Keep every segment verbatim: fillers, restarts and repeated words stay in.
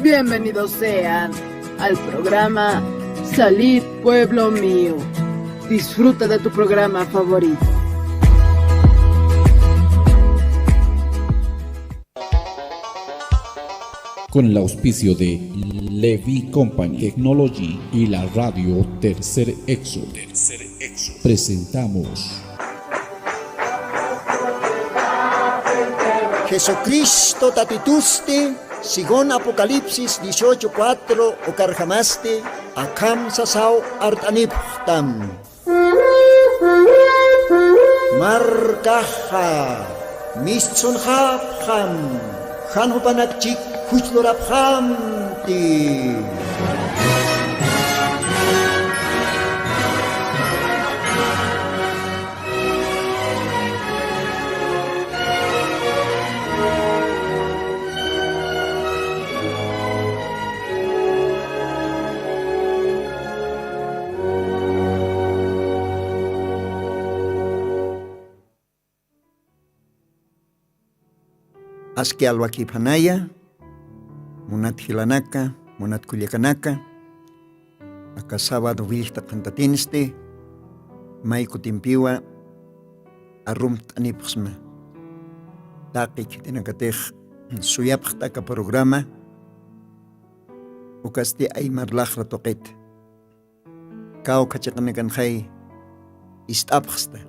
Bienvenidos sean al programa Salid Pueblo Mío. Disfruta de tu programa favorito. Con el auspicio de Levi Company Technology y la radio Tercer Éxodo, presentamos Jesucristo tatitusti, según Apocalipsis dieciocho cuatro, ukarjamasti akham sasaw art'anipxtam. Markaxa mistsunxapxam, jan jupanakchik juchlurapxamti. Aski alwakiphanaya, munat jilanaka, munat kullakanaka, aka sábado willkta qhantatinsti, may kutimpiwa arumt'anipxsma. Taqi khitinakatix suyapxta aka programa, ukasti aymar laxra tuqit. Kawkha chiqanakanxay ist'apxsta.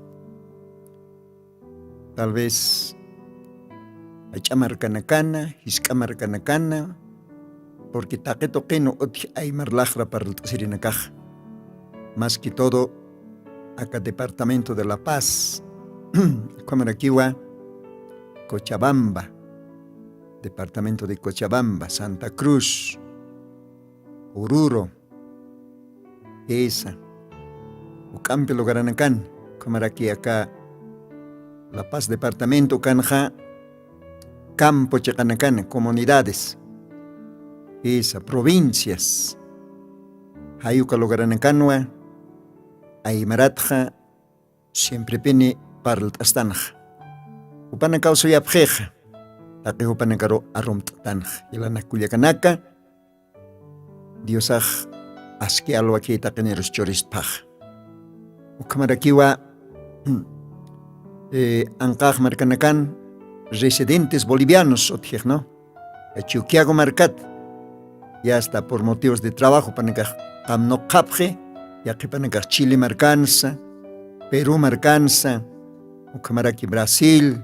Tal vez jach'a markanakana, jisk'a markanakana, porque taqi tuqin utji aymar laxra parlt'asirinakax. Más que todo, aka departamento de La Paz, ukhamarakiwa Cochabamba, departamento de Cochabamba, Santa Cruz, Oruro, Isa, uk'ampi lugaranakan, ukhamaraki aka La Paz departamento ukanxa, campo chiqanakan, comunidades, Isa, provincias, jay uka lugaranakanwa aymaratxa siemprepini parlt'astanxa. Jupanakaw suyapxixa, taqi jupanakaru arumt'tanxa. Jilanak kullakanaka, Diosax aski alwaki taqinirus churistpax. Ukhamarakiwa, eh, anqax markanakan residentes bolivianos utjix, ¿no? Chuquiago markat, ya está por motivos de trabajo, jupanakax qamnuqapxi, yaqhipanakax Chile markansa, Perú markansa, ukhamaraki Brasil,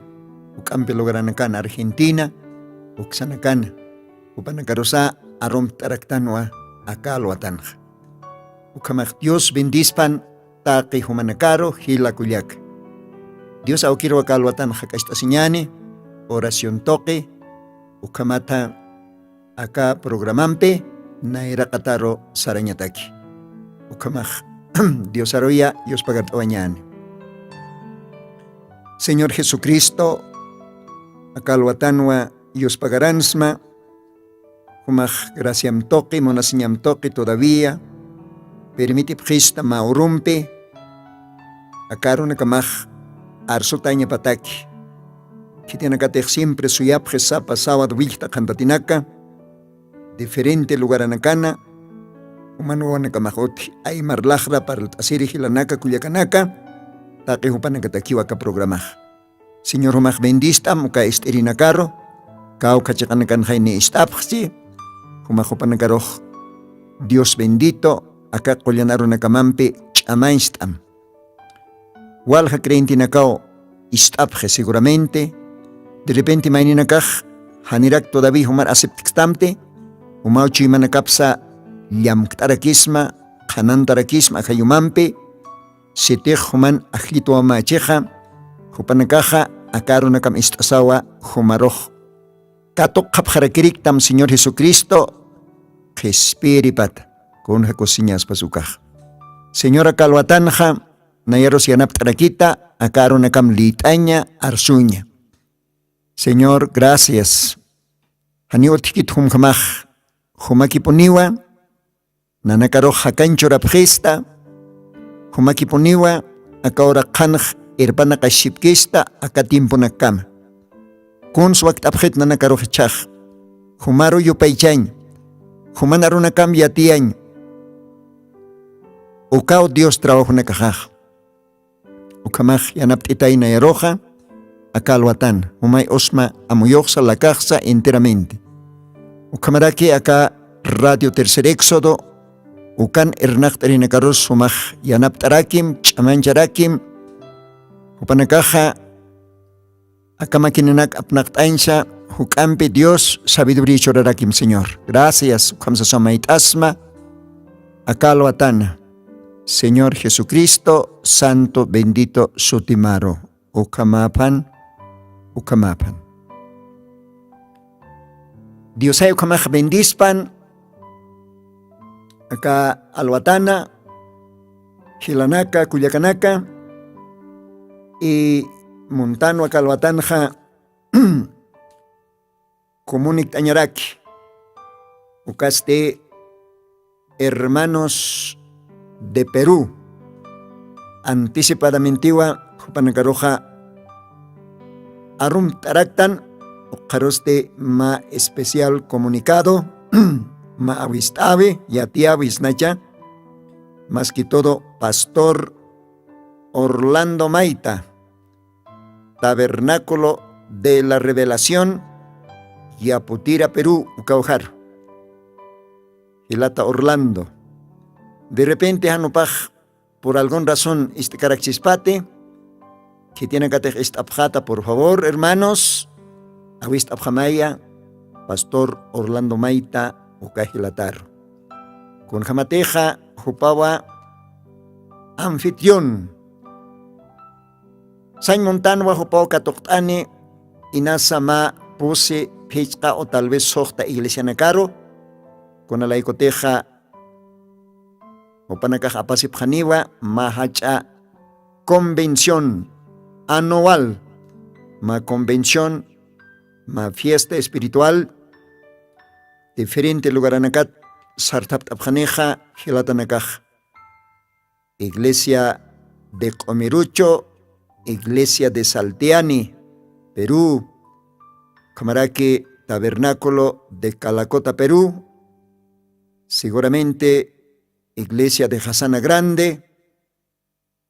uk'ampi lugaranakan Argentina, uksanakana. Jupanakarusa arumt'araktanwa aka alwatanxa. Ukhamax Dios bendispan taqi jumanakaru jila kullaka. Dios awkiruw aka alwatan jak'acht'asiñäni, oración tuqi, ukhamatha aka programampi nayraqataru sarañataki. Ukhamax Diosaruya yuspagart'awañäni. Señor Jesucristo, aka alwatanwa yuspagaransma, jumax graciam tuqi, munasiñam tuqi todavía permitipxista mä urumpi, aka arunakamax arsutañapataki. Khitinakatix siempre suyapxi sapa sábado willkta qhantatinaka, diferente lugaranakana, juman wawanakamax utji aymar laxra parlt'asiri jilanaka kullakanaka, taqi jupanakatakiw aka programax. Señor, jumax bendist'am uka ist'irinakaru, kawkha chiqanakanxay ni ist'apxchi, jumax jupanakarux Dios bendito, aka qullan arunakamampi ch'amañst'am. Walja creyentenakaw ist'apxi seguramente, de repente mayninakax janirak todavía jumar aceptkstamti, jumaw chuymanakapsa llamkt'arakisma, qhanantarakisma ajayumampi, sitix juman ajllitwamächixa, jupanakaxa aka arunakam ist'asawa jumarux katuqxapxarakiriktam Señor Jesucristo qhispiyiripata, kunja kusiñaspas ukax. Señor, aka alwatanxa nayarus yanapt'arakita, aka arunakam lït'aña, arsuña. Señor, gracias. Janiw utjkit jumjamax, jumakipuniwa nanakarux jakañ churapxista, jumakipuniwa aka uraq qhanx irpanaqaxsipkista aka tiemponakama. Kuns wakt'apxit nanakarux ichhax, jumaru yupaychañ, Juman arunakam yatiyañ ukaw Dios trabajunakaxax. Ukhamax yanapt'itayna yaruxa aka alwatan jumay usma amuyuxsa lakaxsa enteramente. Ukhamaraki aka Radio Tercer Éxodo ukan irnaqt'arinakarus jumax yanapt'arakim ch'amancharakim. Jupanakaxa aka maquinanak apnaqt'añsa juk'ampi Dios sabiduría churarakim Señor. Gracias ukhamsasa mayt'asma aka alwatana Señor Jesucristo santo bendito sutimaru. Ukhamaphan ukhamaphan. Diosay ukhamax bendispan aka alwatana jilanaka kullakanaka. Y muntanwa aka alwatanxa comunikt'añaraki ukasti hermanos de Perú anticipadamentiwa jupanakaruxa arumt'araktan. Ukxarusti mä especial comunicado mä awist'awi yatiyawisnacha mas que todo pastor Orlando Maita, Tabernáculo de la Revelación, Yaputira Perú ukawjar. Jilata Orlando, de repente janupax por algun razón ist'karakchispati khitinakatix ist'apxata por favor hermanos. Awist'apxamaya pastor Orlando Maita uka jilataru. Kunjamatixa jupawa anfitrión sañ muntanwa jupaw katuqt'ani inasa mä pusi phichqa o tal vez suxta iglesianakaru. Kunalaykutixa jupanakax apasipxaniwa mä jach'a convención anual mä convención mä fiesta espiritual diferente lugaranakat sarthapt'apxanixa jilatanakax iglesia de Q'umirucho, iglesia de Saltiani Perú, ukhamaraki tabernáculo de Calacota Perú, seguramente iglesia de Jasana Grande,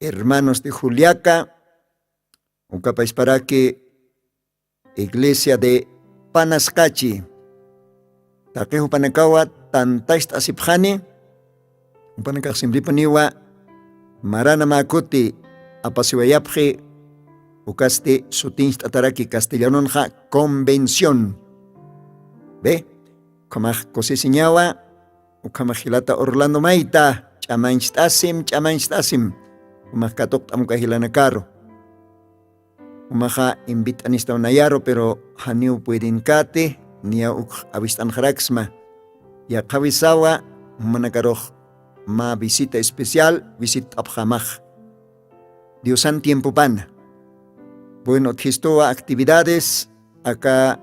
hermanos de Juliaca, ukapasparaki iglesia de Panascachi. Taqi jupanakawa tantacht'asipxani jupanakax simpripuniwa marana mä kuti apasiwayapxi. Ukasti sutincht'ataraki castellanonxa convención. Be, ukhamax kusisiñawa. Ukhamax jilata Orlando Maita ch'amancht'asim ch'amancht'asim. Ukhamax katuqt'am uka jilanakaru. Umaxa invit'anistaw nayaru pero janiw puedinkati niya ukx awist'anxaraksma. Yaqhawisawa jumanakarux mä visita especial visit'apxamax diosan tiempopana. Bueno utjistuwa actividades aka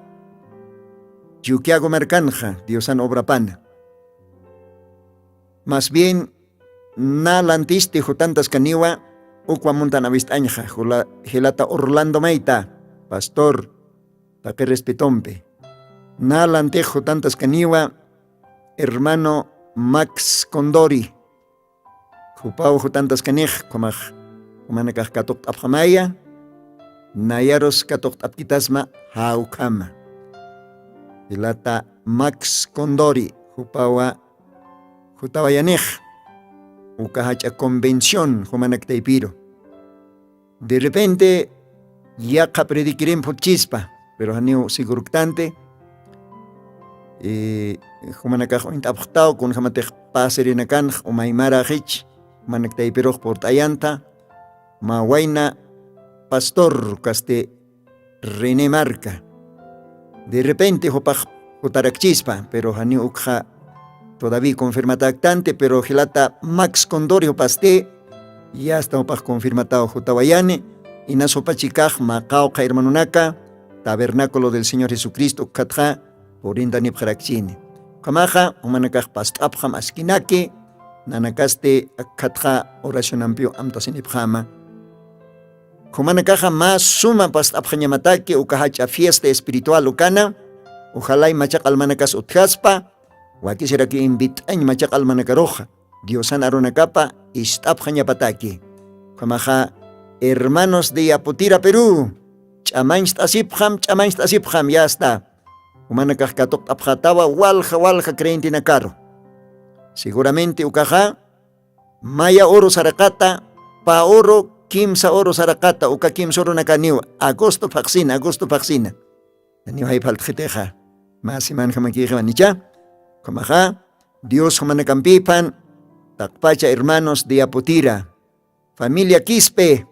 yukiago markanxa diosan obrapana. Mas bien na lantisti jutantaskaniwa ukwa muntan awist'añxa jilata orlando mayta pastor taqi respetompi. Na lantix jutantaskaniwa hermano max condori. Jupaw jutantaskanix jumax jumanakax katuqt'apxamaya. Nayarus katuqt'apkitasma jawkhama. Jilata max condori jupawa jutawayanix uka jach'a convención jumanaktaypiru. De repente yaqha prediquirin phutchispa pero janiw segurktanti. Jumanakax uñt'apxtaw kunjamatix pasirinakanx umaymaraxich jumanaktaypirux purt'ayanta mä wayna pastor kasti rené marca. De repente jupax jutarakchispa pero janiw ukxa todavía confirmataktanti pero jilata max condori jupasti yasta jupax confirmataw jutawayani. Inas jupachikax mä qawqha hermanonaka tabernáculo del señor jesucristo ukkhatxa purintanipxarakchini. Ukhamaxa jumanakax past'apxam askinaki nanakasti akkhatxa oracionampiw amtasinipxama. Jumanakaxa mä suma past'apxañamataki uka jach'a fiesta espiritual ukana. Ujalay machaq almanakas utjaspa Wakisiraki invit'añ machaq almanakaruxa, Diosan arunakapa ist'apxañapataki. Ukhamaxa hermanos de Yaputira, Perú, ch'amañcht'asipxam, ch'amañcht'asipxam, ya está. Jumanakax katuqt'apxatawa walja walja creyentenakaru. Seguramente ukaxa maya oro saraqata, pa oro, kimsa oro saraqata, uka kimsa oronakaniw agosto phaxsina, agosto phaxsina. Janiw jay faltxitixa, mä semanjamakixwan icha. Ukhamaxa Dios jumanakampïphan, taqpacha hermanos de Yaputira, familia Quispe,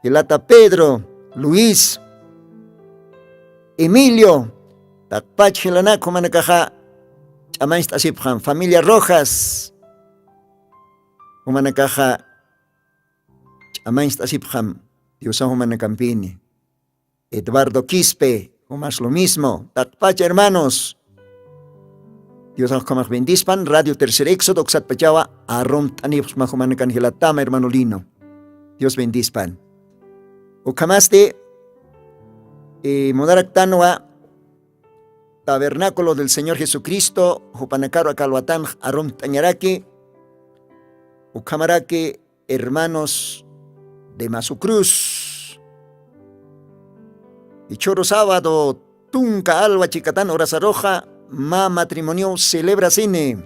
jilata Pedro, Luis, Emilio, taqpach jilanak jumanakaxa ch'amañcht'asipxam, familia Rojas, jumanakaxa ch'amañcht'asipxam, Diosax jumanakampini. Eduardo Quispe, jumas lo mismo, taqpacha hermanos. Diosax ukhamax bendispan, Radio Tercer Éxodo uksatpachawa arumt'anipxsma jumanakan jilatama, hermano Lino. Dios bendispan. Ukhamasti, eh, mudaraktanwa Tabernáculo del Señor Jesucristo, jupanakaru aka alwatanx arumt'añaraki, ukhamaraki hermanos de Masu Cruz. Jichhüru sábado tunka alwa chikatan horasaruxa mä matrimonio celebrasini,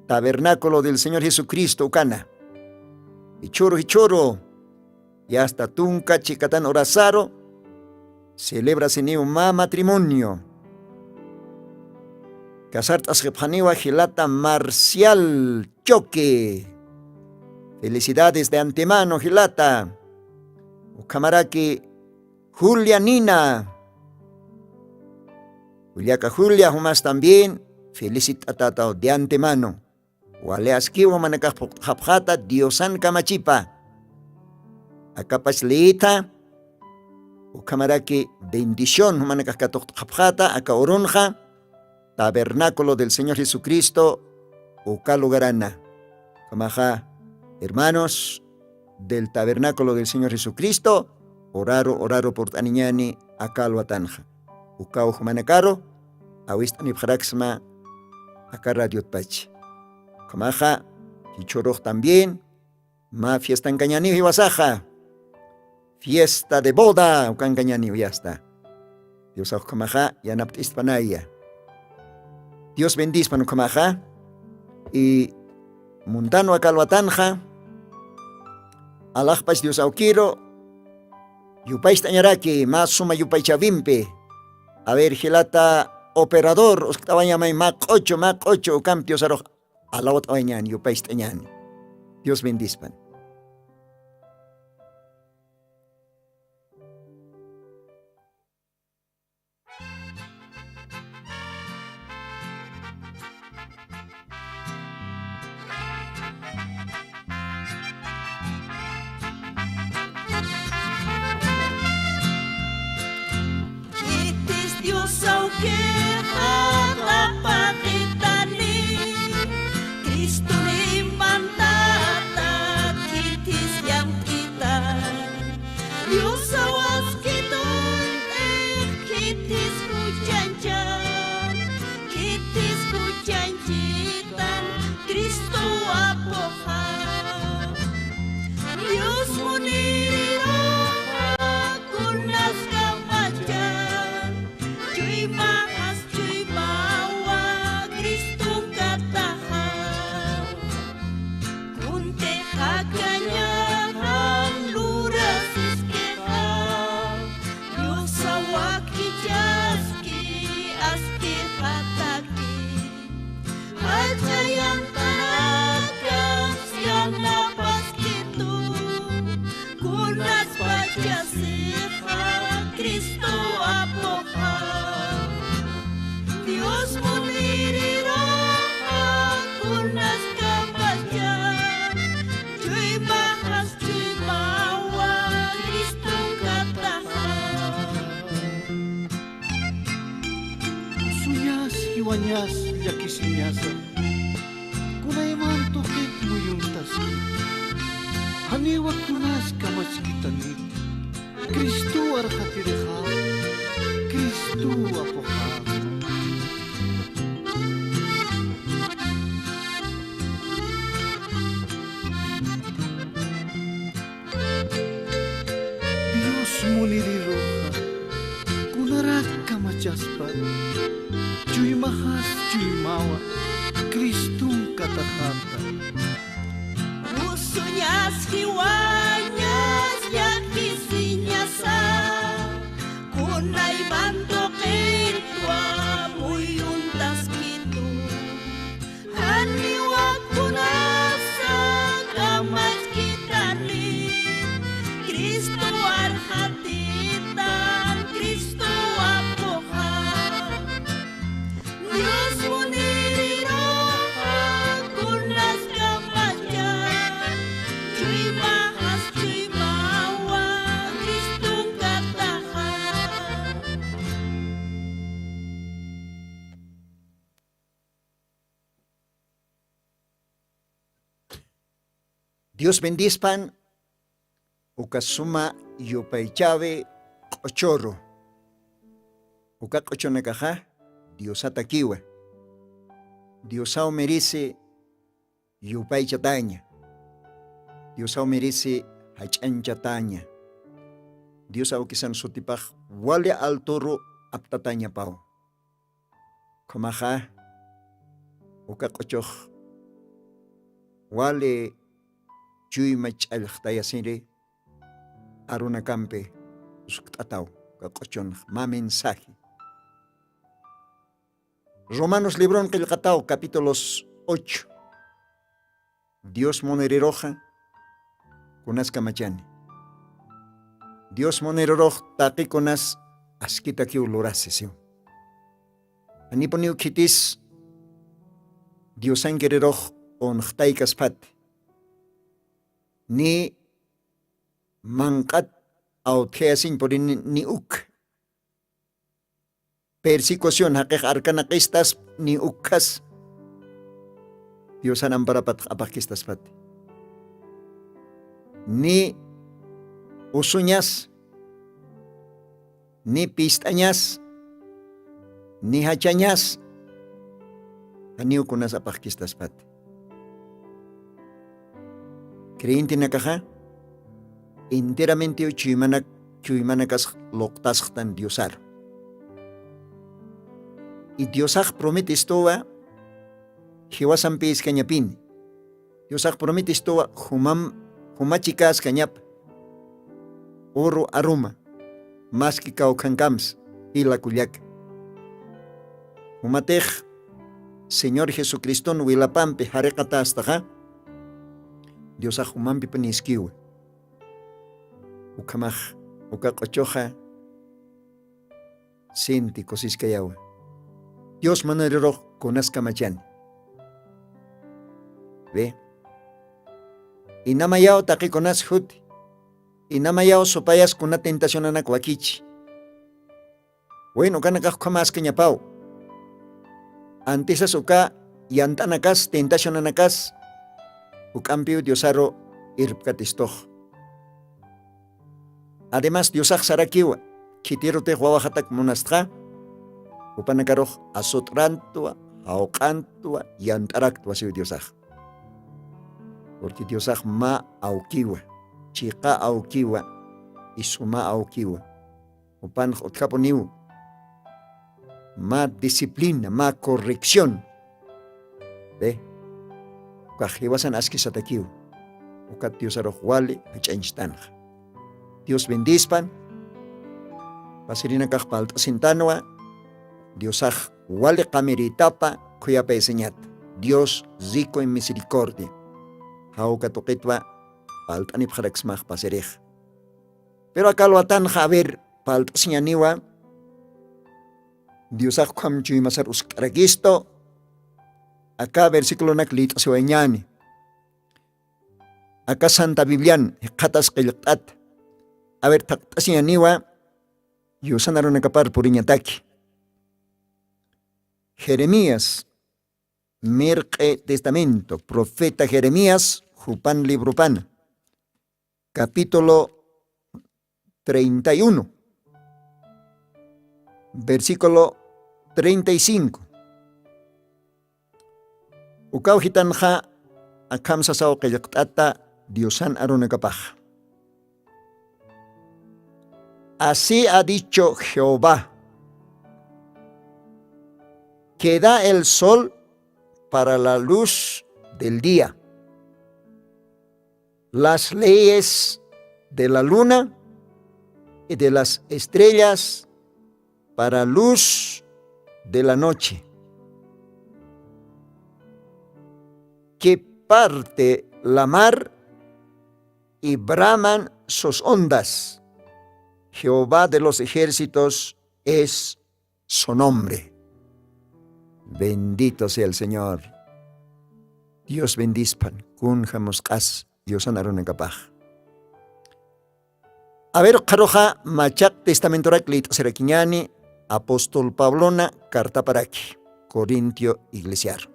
Tabernáculo del Señor Jesucristo ukana. Jichhüru, jichhüru, ya está tunka chikatan horasaru celebrasiniw mä matrimonio. Casart'asxipxaniwa jilata Marcial Choque. Felicidades de antemano, jilata. Ukhamaraki Julia Nina. Juliaka Julia, jumas también felicit'atataw de antemano. Wali askiw jumanakax phuqt'xapxata Diosan kamachipa. Akapach liyitha, ukhamaraki bendición jumanakax katuqt'xapxata aka urunxa, Tabernáculo del Señor Jesucristo uka lugarana. Ukhamaxa, hermanos del Tabernáculo del Señor Jesucristo, oraru, oraru purt'aniñäni aka alwatanxa. Ukaw jumanakaru awist'anipxaraksma aka radiotpach. Ukhamaxa, jichhürux también mä fiestankañäniw jiwasaxa. Fiesta de boda ukankañäniw, ya está. Diosax ukhamaxa yanapt'istpanaya. Dios bendispan ukhamaxa. Y muntanwa aka alwatanxa, alaxpach Dios awkiru, yupaycht'añaraki mä suma yupaychäwimpi. A ver, jilata operador, uskt'awañamay mä q'uchu, mä q'uchu, ukamp Diosarux alawt'awañäni, yupaycht'añäni. Dios bendispan. Khitis Dios awkixa tapatitani, Criston imantata khitis llank'itan. Diosaw askituy khitis juchañchan, khitis juchañchitan Cristo apuxa. Dios muniriruxa kunaskapachan, chuymaxas chuymawa Criston kataxa. Kuntix akañaxam lurasiskixa, Diosaw wakichaski askixataki. Jach'a yantanakans yanapaskitu, kunaspachasixa Cristo apuxa. Dios muniriruxa kunaskapachan, chuymaxas chuymawa Criston kataxa. Usuñas, jiwañas, llakisiñasa, kunayman tuqit muyuntaski. Janiwa kunas kamachkitanit, Cristo arxatirixa, Cristo apuxa. Majas chuymawa Criston kataxata. Usuñas jiwañas llakisiñasa, kunayman tuqitwa muyuntaskitu. Janiwa kunasa kamachkitani, Cristo arxatitan, Cristo apuxa. Dios muniriruxa kunas kamachan, chuymaxas chuymawa Criston kataxa. Dios bendispan, uka suma yupaychawi q'uchuru. Uka q'uchunakaxa Diosatakiwa. Diosaw merece yupaychataña. Diosaw merece jach'añchataña. Dios awkisan sutipax wali alturu aptatañapaw. Ukhamaxa, uka q'uchux wali chuyma ch'allxtayasiri arunakampi uskt'ataw, uka q'uchunx mä mensaje. Romanos libron qillqataw, capítulos ocho. Dios muniriruxa kunas kamachani. Dios munirirux taqi kunas askitakiw lurasi siw. Janipuniw khitis Diosankirirux unxtaykaspati. Ni manq'at awtjayasiñ purini ni uk. Persecución, jaqix arkanaqistas ni ukkhas Diosan amparapat apaxkistaspati. Ni usuñas, ni pist'añas, ni jachañas, janiw kunas apaxkistaspati. Creyentenakaxa enteramente chuymanak, chuymanakas luqtasxtan Diosaru. Y Diosax prometistuwa jiwasampiskañapini. Diosax prometistuwa jumam, jumachikäskañapa. Uru aruma, maski kawkhankamsa, jila kullaka. Jumatix Señor Jesucriston wilapampi jariqatästaxa, Diosax jumampipuniskiwa. Ukhamax, uka q'uchuxa sinti kusiskayawa. Dios munirirux kunas kamachani. Ve. Inamayaw taqi kunas juti. Inamayaw supayas kuna tentacionanak wakichi. Bueno, ukanakax ukhamaskañapaw. Antisas uka yant'anakas, tentacionanakas, juk'ampiw Diosaru irpkatistux. Además, Diosax sarakiwa, khitirutix wawaxatak munastxa, jupanakarux asut'rantwa, jawq'antwa, yant'araktwa siw Diosax. Porque Diosax mä awkiwa, chiqa awkiwa, y suma awkiwa. Jupanx utjapuniw mä disciplina, mä corrección. Ve, ukax jiwasan askisatakiw. Ukat Diosarux wali jach'añchtanxa. Dios bendispan. Pasirinakax palt'asintanwa. Diosax wali qamiritapa, khuyapayasiñat. Dios rico en misericordia. Jawka tuqitwa palt'anipxaraksmax pasirix. Pero aka alwatanxa, a ver, palt'asiñaniwa. Diosax ukham chuymasar uskt'arakistu. Aka versiculonak lït'asiwayañäni. Aka Santa Biblian jikxatas qillqt'at. A ver, thaqt'asiñaniwa. Yusan arunakapar puriñataki. Jeremías, mirq'i testamento, profeta Jeremías, jupan libropana. Capítulo treinta y uno, versículo treinta y cinco. Ukaw jitanxa akham sasaw qillqt'ata Diosan arunakapax. Así ha dicho Jehová. que da el sol para la luz del día, las leyes de la luna y de las estrellas para luz de la noche, que parte la mar y braman sus ondas. Jehová de los ejércitos es su nombre. Bendito sea el Señor. Dios bendispan. Kunja musq'as Diosan arunakapax. A ver, qharuxa machaq testamentorak lït'asirakiñani apóstol Pablona cartaparaki Corintio iglesiar.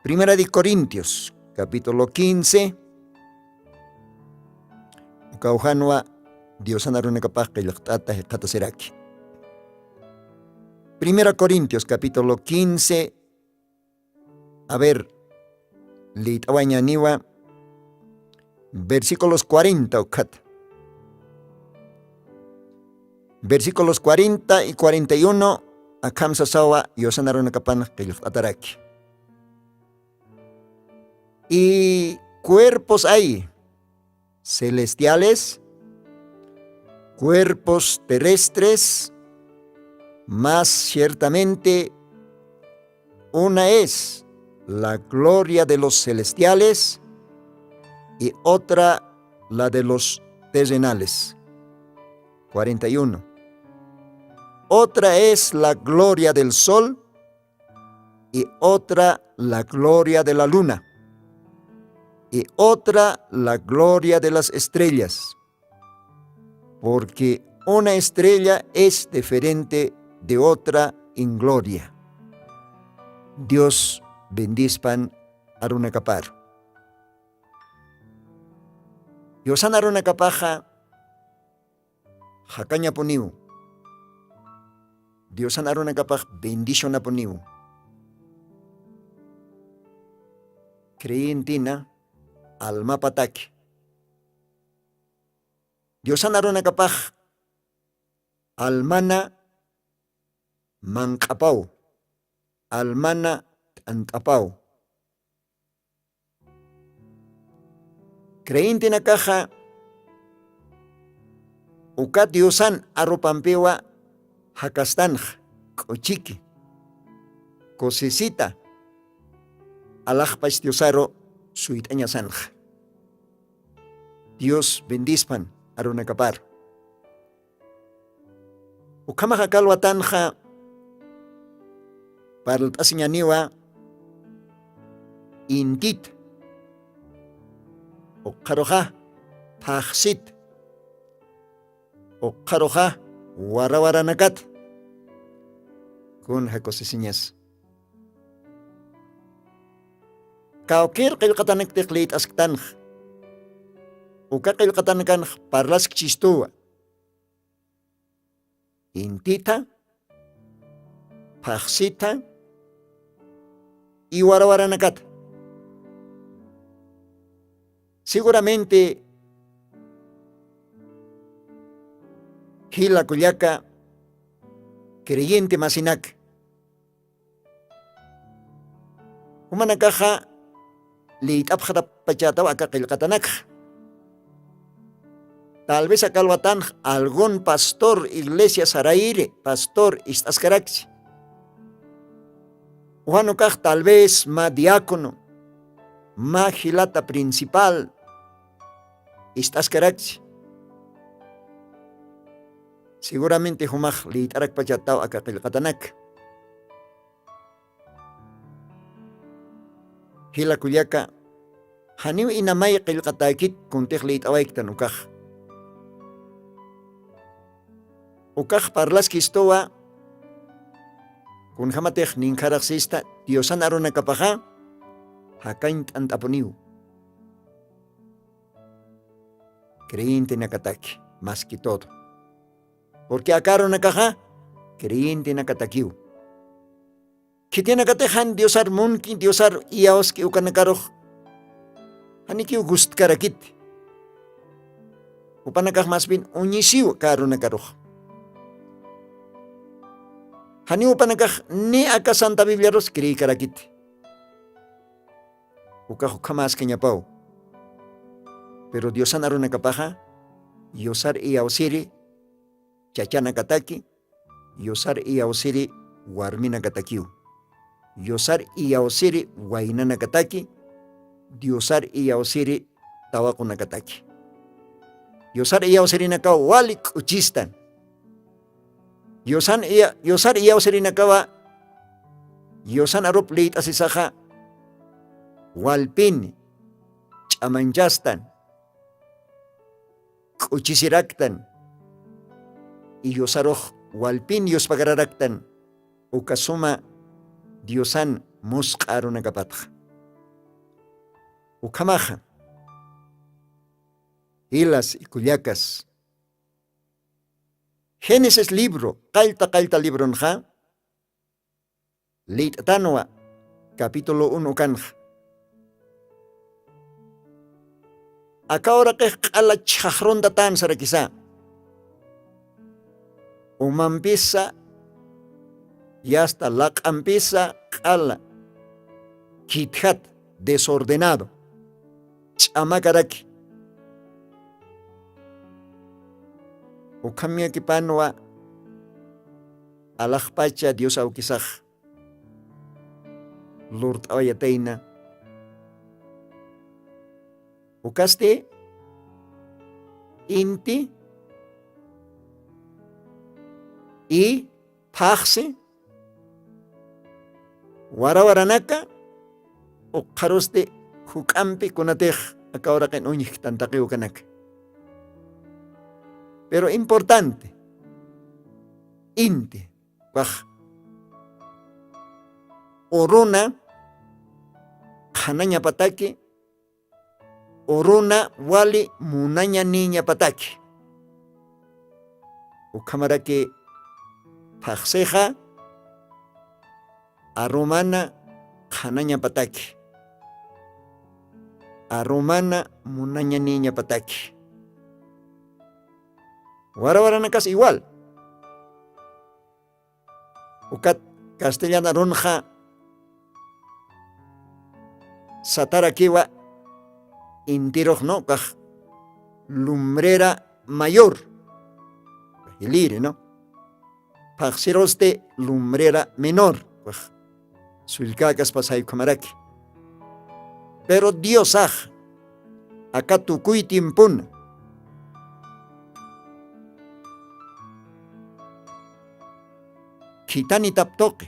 Primera de Corintios, capítulo quince. Ukawjanwa Diosan arunakapax qillqt'ata jiqatasiraki. Primera Corintios, capítulo quince. A ver, lït'awañaniwa versículos cuarenta ukat. Versículos cuarenta y cuarenta y uno. Akham sasawa Diosan arunakapan qillqt'ataraki. Y cuerpos hay celestiales, cuerpos terrestres, más ciertamente una es la gloria de los celestiales y otra la de los terrenales. Cuarenta y uno. Otra es la gloria del sol y otra la gloria de la luna, y otra la gloria de las estrellas, porque una estrella es diferente de otra en gloria. Dios bendispan arunakapar. Diosan arunakapaxa jakañapuniw. Diosan arunakapax bendicionapuniw. Creyentina almapataki. Diosan arunakapax almana manq'apaw, almana t'ant'apaw. Creyentenakaxa uka Diosan arupampiwa jakastanx k'uchiki, kusisita, alaxpach Diosaru suyt'añasanx. Dios bendispan arunakapar. Ukhamaxa kalwatanxa parlt'asiñaniwa intit, ukxaruxa phaxsit, ukxaruxa warawaranakat. Kun jakusisiñas kawkir qillqatanaktix liyt'asktanx. Uka qillqatanakanx parlaskchistuwa intita, phaxsita, iwarawaranakata. Seguramente jila kullaka creyente masinak jumanakaxa liyt'apxatapachataw aka qillqatanakxa. Tal vez akalwatanx algun pastor iglesia sarayri pastor ist'askarakchi. Juanukax tal vez ma diácono ma jilata principal ist'askarakchi. Seguramente jumax liyt'arakpachataw aka qillqatanak. Jila kullaka, janiw inamay qillqatäkit kuntix liyt'awayktan ukax. Ukax parlaskistuwa kunjamatix ninkharaxsista diosan arunakapaxa jakañ t'ant'apuniw. Creyentenakataki maski todo. Purqui aka arunakaxa creyentenakatakiw. Khitinakatix jan diosar munki diosar iyawski ukanakarux janikiw gustkarakiti. Upanakax masbin uñisiw aka arunakarux. Janiw panakax ni aka santa bibliarus creekarakiti. Ukax ukhamaskañapaw. Pero diosan arunakapaxa yusar iyawsiri chachanakataki, yusar iyawsiri warminakatakiw, yusar iyawsiri waynanakataki, diosar iyawsiri tawaqunakataki. Yusar iyawsirinakaw wali k'uchistan. Yusan iya yusar iyawsirinakawa yusan arup liyt'asisaxa walpini ch'amanchastan, k'uchisiraktan, iyusarux walpin yuspagararaktan. Ukasuma diosan musq'a arunakapatxa ukhamaxa. Jilas ikullakas, génesis libro qallta qallta libronxa liyt'atanwa capítulo uno kanxa. Aka uraqix q'ala chhaxrunta tansarakisa, umampisa yasta laq'ampisa q'ala khitjat desordenado ch'amakaraki. Ukhamiyakipanwa alaxpacha dios awkisax lurt'awayatayna. Ukasti inti i phaxsi warawaranaka ukxarusti juk'ampi kunatix aka uraqin uñjktan taqiw kanaka. Pero importante inti pax uruna qhanañapataki uruna wali munañanïñapataki. Ukhamaraki phaxsixa arumana qhanañapataki arumana munañanïñapataki. Warawaranakas igual ukat castellana runxa satarakiwa intiruxnukax lumrera mayor hiliri no phaxsirusti lumrera menor. Sullkäkaspas jaykhumaraki pero diosax aka tukuy tiempona khitanitap tuqi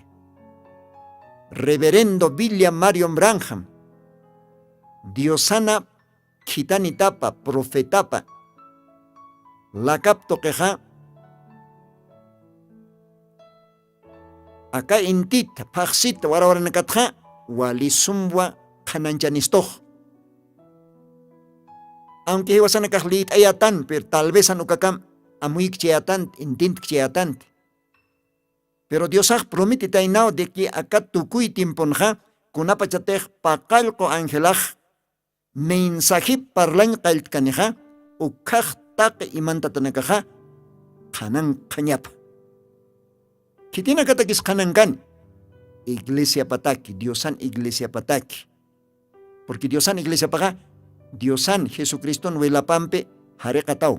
reverendo villa mario branham diosana khitanitapa profetapa lakap tuqixa aka intita phaxsita warawaranakatxa walisumwa qhananchanistux. Aunque jiwasanakax lït'ayatan pero tal vez jan ukakam amuykchayatan intintkchayatan. Pero diosax prometitaynaw de que aka tukuy tiemponxa kunapachatix paqallqu angelax mensajip parlañ qalltkanixa ukhax taqi imantatanakaxa qhanankxañapa. Khitinakatakis qhanankani iglesiapataki diosan iglesiapataki. Porque diosan iglesiapaxa diosan jesucriston wilapampi jariqataw.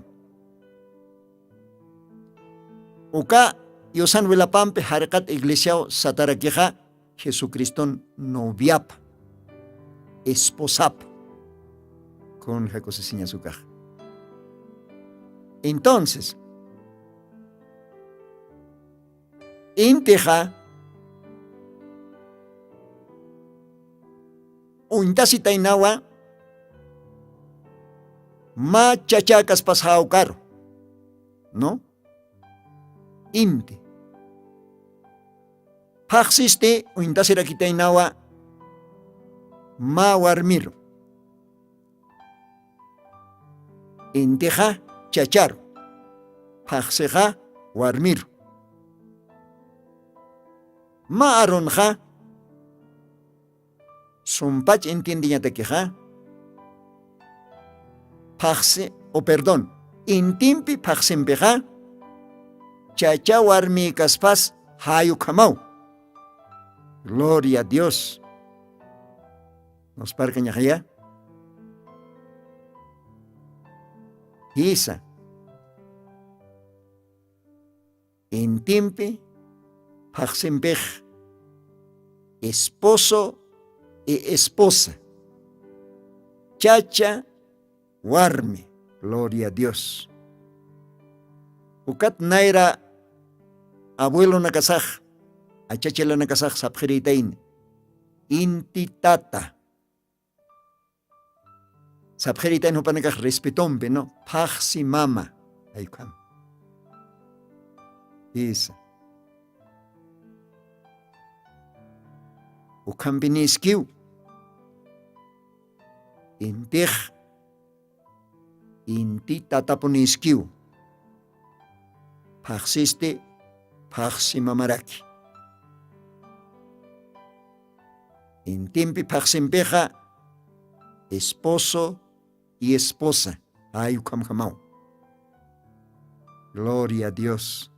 Uka diosan wilapampi jariqat iglesiaw satarakixa jesucriston noviapa esposapa. Kunja kusisiñas ukaxa entonces intixa uñtasitaynawa mä chachäkaspas jawkaru no inti phaxsisti uñtasirakitaynawa mä warmiru intixa chacharu phaxsixa warmiru mä arunxa sumpach entiendeñatakixa phaxsi o perdón intimpi phaxsimpixa chacha warmïkaspas Jay ukhamaw. Gloria a Dios. Nusparkañaxaya. Jisa. Intimpi phaqsimpix esposo y esposa, chacha, warmi. Gloria a Dios. Ukat nayra abuelonakasax, achachilanakasax sapxirïtayni, inti tata. Sapxirïtayni jupanakax respetompi, no, phaqsi mama. Ay ukham. Isa. Ukhampiniskiw. Intix inti tatapuniskiw. Phaqsisti phaqsi mamaraki. Intimpi phaqsimpixa esposo y esposa. Ay ukhamkhamaw. Gloria a Dios.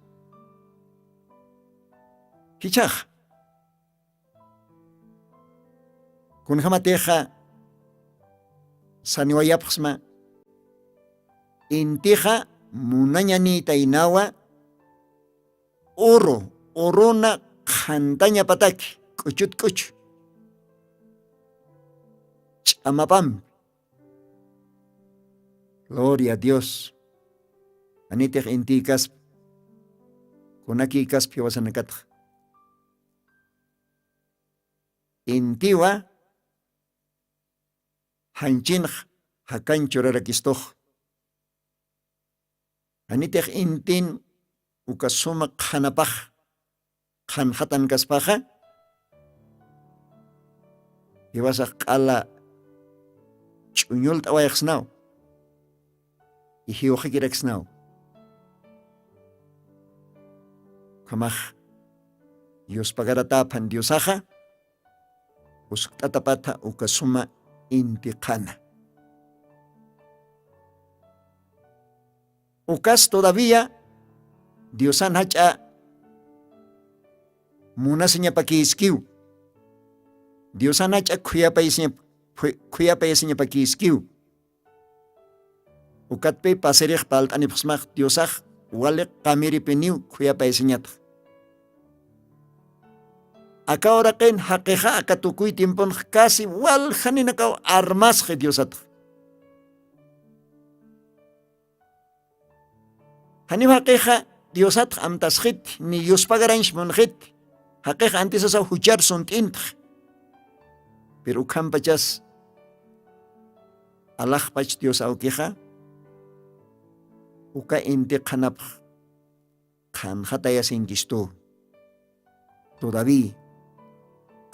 Jichhax kunjamatixa saniwayapxsma. Intixa munañanïtaynawa uru uruna qhantañapataki k'uchut k'uchu ch'amapampi. Gloria a Dios. Anitix intïkaspi kunakïkaspi jiwasanakatxa intiwa janchinx jakañ churarakistux. Janitix intin uka suma qhanapax qhanxatankaspaxa jiwasax q'ala ch'uñult'awayaxsnaw ijiwxikiraksnaw. Ukhamax yuspagaratäphan diosaxa uskt'atapatha uka suma inti qhana. Ukas todavía diosan jach'a munasiñapakïskiw. Diosan jach'a khuyapayasiñapakïskiw. Ukatpi pasirix palt'anipxsmax diosax wali qamiripiniw khuyapayasiñatx. Aka uraqin jaqixa aka tukuy tiemponx casi waljaninakaw armasxi diosatx. Janiw jaqixa diosatx amtasxit ni yuspagaranch munxit. Jaqixa antisasaw juchar sunt'intx. Pero ukhampachas alaxpach dios awkixa uka inti qhanapx qhanxatayasinkistu. Todavía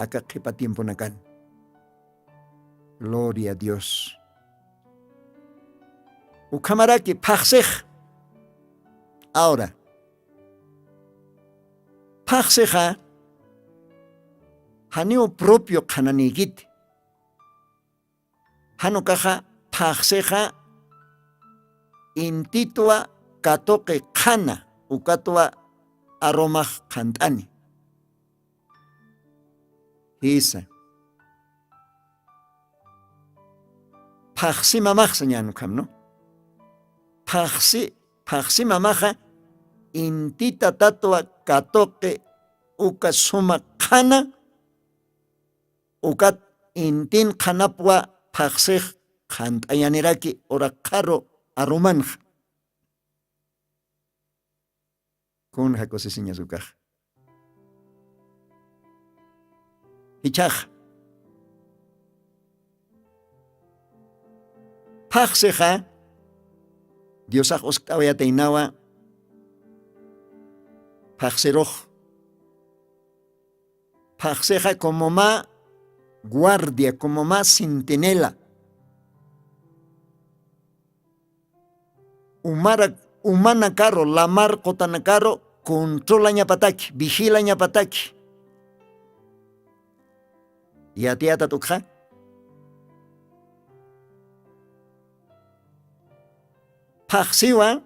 aka qhipa tiemponakan. Gloria a dios. Ukhamaraki phaqsix. Ahora phaqsixa janiw propio qhananïkiti. Jan ukaxa phaqsixa intitwa katuqi qhana ukatwa arumax qhant'ani. Jisa. Phaqsi mamaxsa ñan ukham no. Phaqsi phaqsi mamaxa intita tatwa katuqi uka suma qhana. Ukat intin qhanapwa phaqsix qhant'añaniraki uraqharu arumanxa. Kun jakusisiñas ukax. Jichhax phaqsixa diosax uskt'awayataynawa. Phaqsirux phaqsixa como mä guardia como mä centinela umara umanakaru lamar qutanakaru controlañapataki vigilañapataki. Yatiyatat ukxa phaqsiwa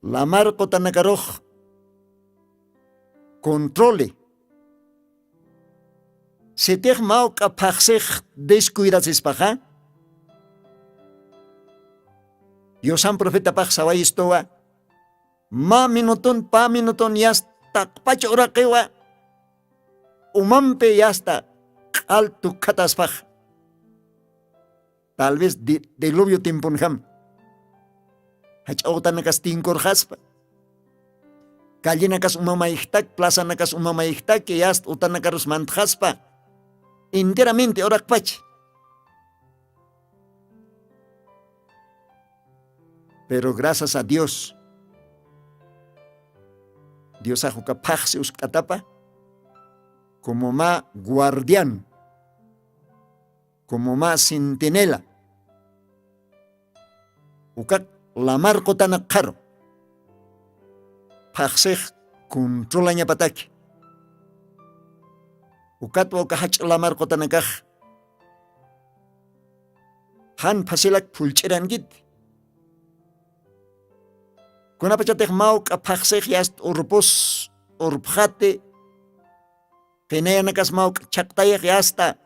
lamar qutanakarux controle. Sitix mawk'a phaxsix descuidasispaxa, diosan profetapax sawayistuwa, mä minutun pä minutun yasta taqpach uraqiwa, umampi yasta q'al tukhataspax. Tal vez diluvio timpunjam jach'a utanakas tinkurxaspa, callinakas umamayjtak plazanakas umamayjtaki yasta utanakarus mantxaspa, enteramente uraqpach. Pero gracias a dios, diosax uka phaxsi usk'atapa, como mä guardian, como mä centinela, uka lamar qutanakxaru phaxsix controlañapataki. Ukatwa uka jach'a lamar qutanakax jan phasilak phullch'irankiti. Kunapachatix mawk'a phaxsix yasta urpus urpxati, qinayanakas mawk'a chhaqtayix yasta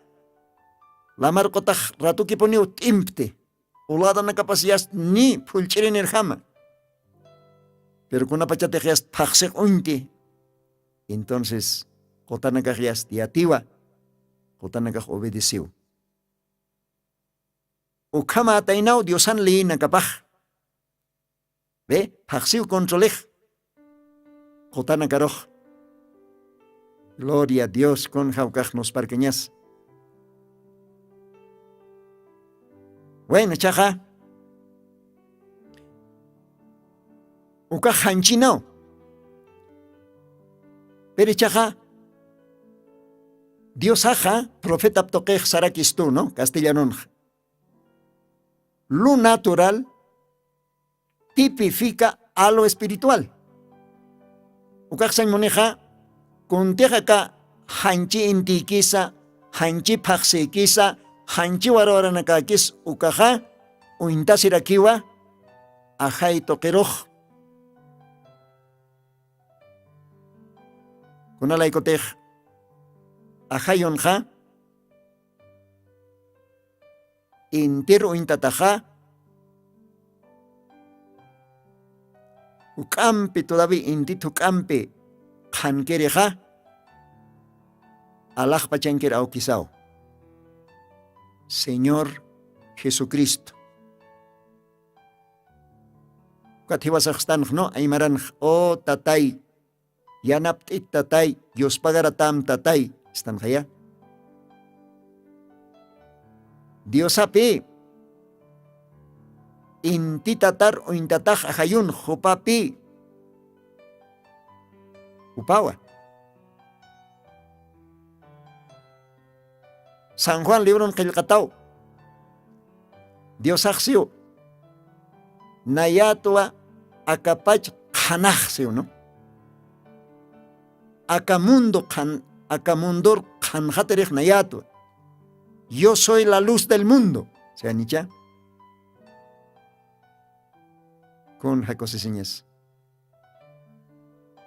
lamar qutax ratukipuniw t'impti, uladanakapas yasta ni phullch'irinirjama. Pero kunapachatix yasta phaxsix uñti, entonces qutanakax yasta yatiwa, qutanakax obedeciw. Ukhamätaynaw diosan leyinakapax. Be, phaxsiw controlix qutanakarux. Gloria a dios, kun jawkax nusparkañas. Bueno, chaqa ukax janchinaw. Pero ichaqa diosaxa profetap tuqix sarakistu, no? Castellanonxa, lo natural tipifica a lo espiritual. Ukaxsañ munixa, kuntix aka janchi intiykisa, janchi phaxsiykisa, janchi warawaranakakis ukaxa uñtasirakiwa ajay tuqirux. Kunalaykutix ajayunxa intir uñtataxa juk'ampi todavi intit juk'ampi qhankirixa alaxpachankir awkisaw señor jesucristo. Ukat jiwasaxstanx no aymaranx o tatay, yanapt'it tatay, diospagaratam tatay. Istanxaya diosapi intitatar uñtatax ajayun jupapi. Jupawa san juan libron qillqataw diosaxsiw nayatwa akapach qhanaxsiw no aka mundo qhan aka mundor qhanxatirix nayatwa. Yo soy la luz del mundo. Sanicha kun jakusisiñas.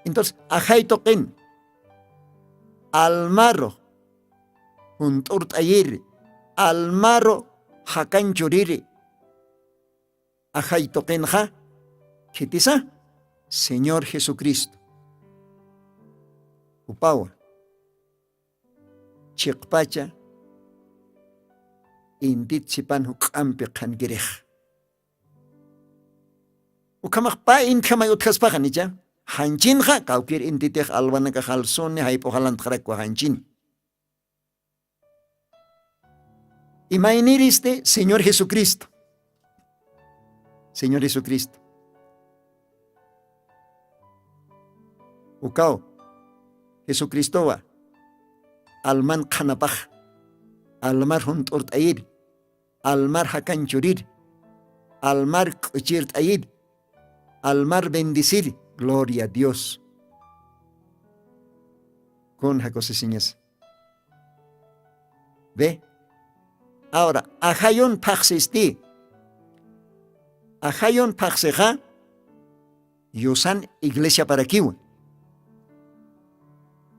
Entonces ajay tuqin almaru junt'urt'ayiri almaru jakanchuriri ajay tuqinxa khitisa señor jesucristo. Jupawa chiqpacha intit sipan juk'ampi qhankirix. Ukhamax pä intjamay utjaspaxa nicha janchinxa kawkir intitix alwanakax alsuni jayp'uxalantxarakwa janchin. Imayniristi señor jesucristo señor jesucristo. Ukaw jesucristowa alman qhanapax almar junt'urt'ayir almar jakanchurir almar k'uchirt'ayir almar bendecir. Gloria a dios. Kun jakusisiñas. Ve ahora ajayun phaxsisti ajayun phaxsixa yusan iglesiaparakiwa.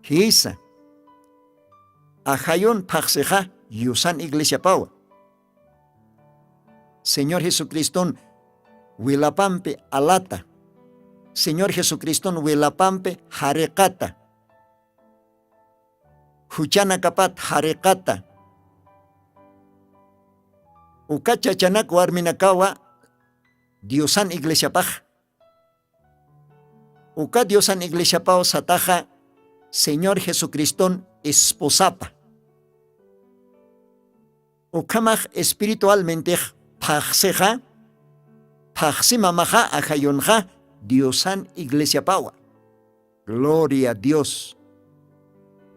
Jisa. Ajayun phaqsixa yusan iglesiapawa. Señor jesucriston wilapampi alata. Señor jesucriston wilapampi jariqata. Juchanakapat jariqata. Uka chachanak warminakawa diosan iglesiapax. Uka diosan iglesiapaw sataxa señor jesucriston esposapa. Ukhamax espiritualmentix phaxsixa phaxsimamaxa ajayunxa diosan iglesiapawa. Gloria a dios.